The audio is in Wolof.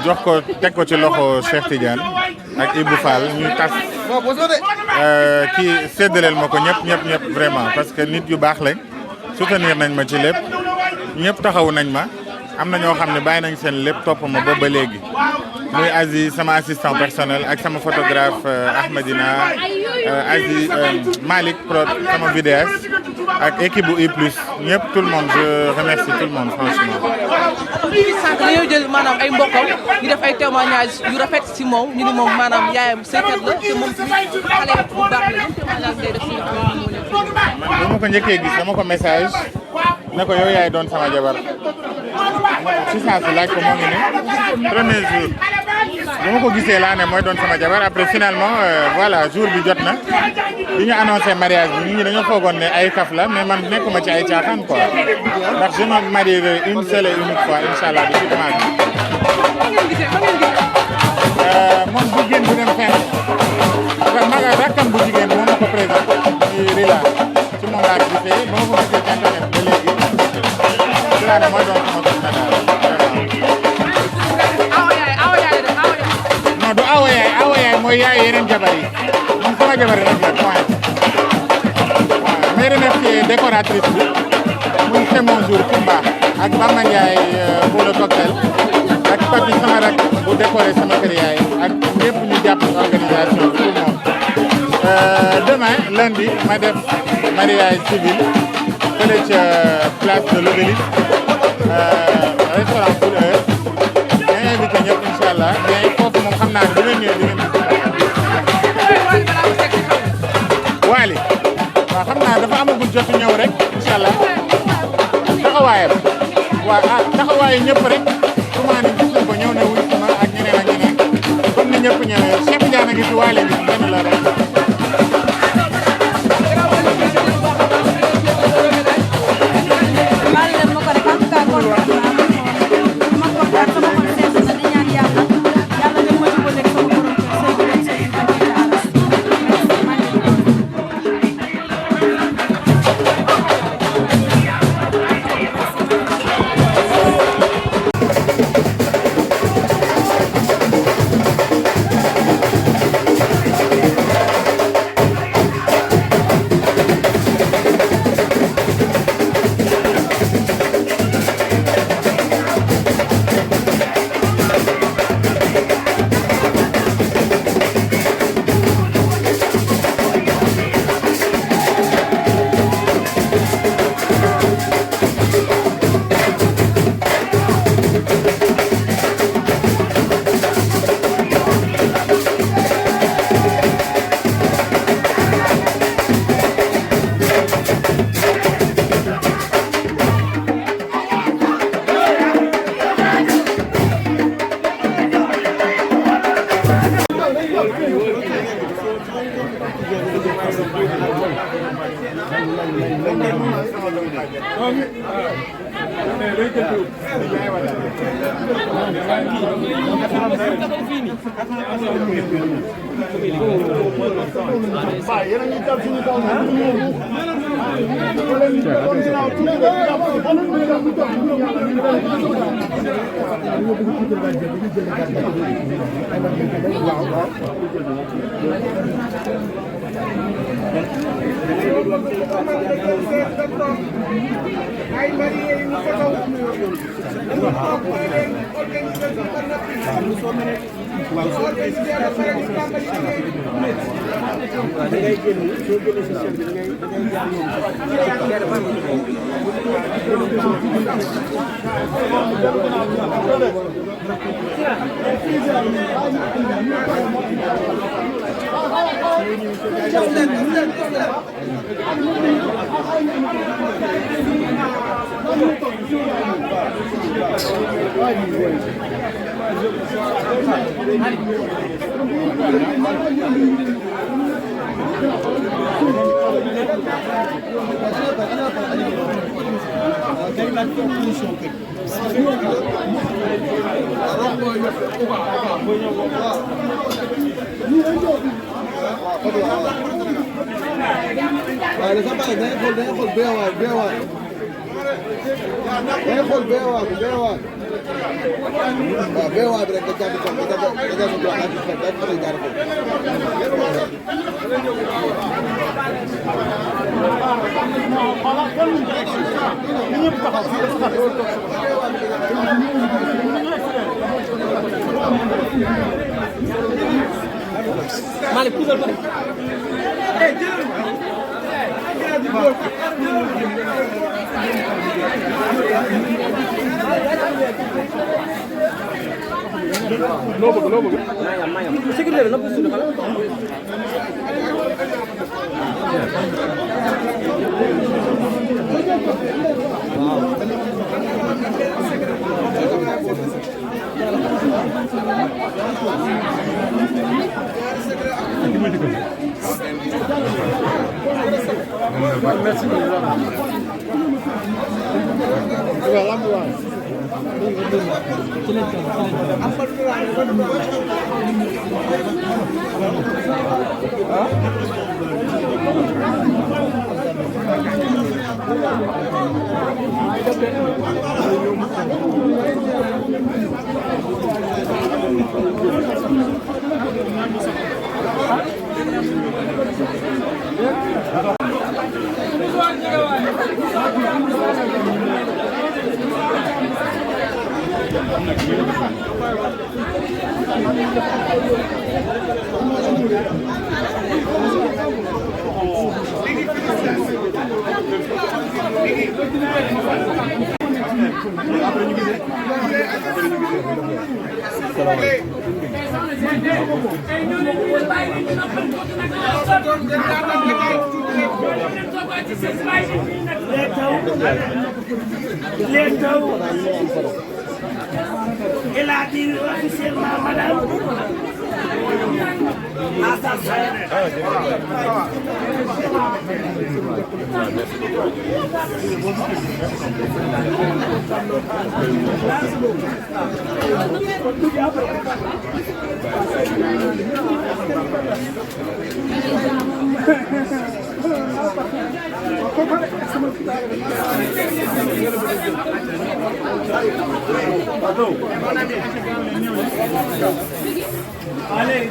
jox ko teg ko ci loxo Cheikh Tidiane ak Ibou Fall ñu tas kii séddaleel ma ko ñëpp vraiment parce que nit yu baax lañ soutenir nañ ma ci lépp ñëpp taxaw nañ ma am na ñoo xam ne bàyyi nañ seen lépp topp ma ba léegi muy Aziz sama assistant personnel ak sama photographe Ahmadina Aziz Malick Prod sama vidéaste ak équipe bu I plus ñëpp tout le monde je remercie tout le monde franchement. sànq dañoo jël maanaam ay mbokkam ñu def ay témoignages yu rafet si moom ñu ni moom maanaam yaayam saykat la te moom tamit xale bu baax la ñun témoignage ngay def si man ba ma ko njëkkee gis dama ko message ne ko yow yaay doon sama jabar si saa si laaj ko moo ngi ne premier jour ba ma ko gisee laa ne mooy doon sama jabar après finalement voilà jour bi jot na bi ñu annoncé mariage bi nit ñi dañoo foogoon ne ay kaf la mais man nekkuma ci ay caaxaan quoi ndax je me marierai une seule et unique fois incha allah bi ci dimanche moom bu génn bu dem fenn dafa maga rakkam bu jigéen moom ma ko présenté muy Rila ci moom laa gisee ba ma ko gisee ci internet ba léegi dinaa ne mooy doon sama soxna daal non du awa yaay mooy yaay yeneen jabar yi moom sama jabar rek la point may remercier décoratrice bi muy c'est mon jour Kumba ak Bamba Ndiaye pour le cocktail ak Papi sama rak bu décorer sama kër yaay ak ñëpp ñu jàpp organisation bi tout le monde demain lundi ma def mariage civil fële ca place de l'Obélisque restaurant pour heure ña invité ñëpp incha allah mais foofu moom xam naa ne bu ngeen ñëwee di ngeen Wally waaw xam naa dafa amagul jot ñëw rek incha allah taxawaayam waaw taxawaayu ñëpp rek comment ni gis ko ñëw na wuy sama ak ñeneen comme ni ñëpp ñëwee Cheikh Tidiane a ngi fi Wally ngi benn la rek Beewaat Malik puudar ba loo bëgg sécurité la pousse xala Elle a dit officiellement, madame, à sa sœur. Allez.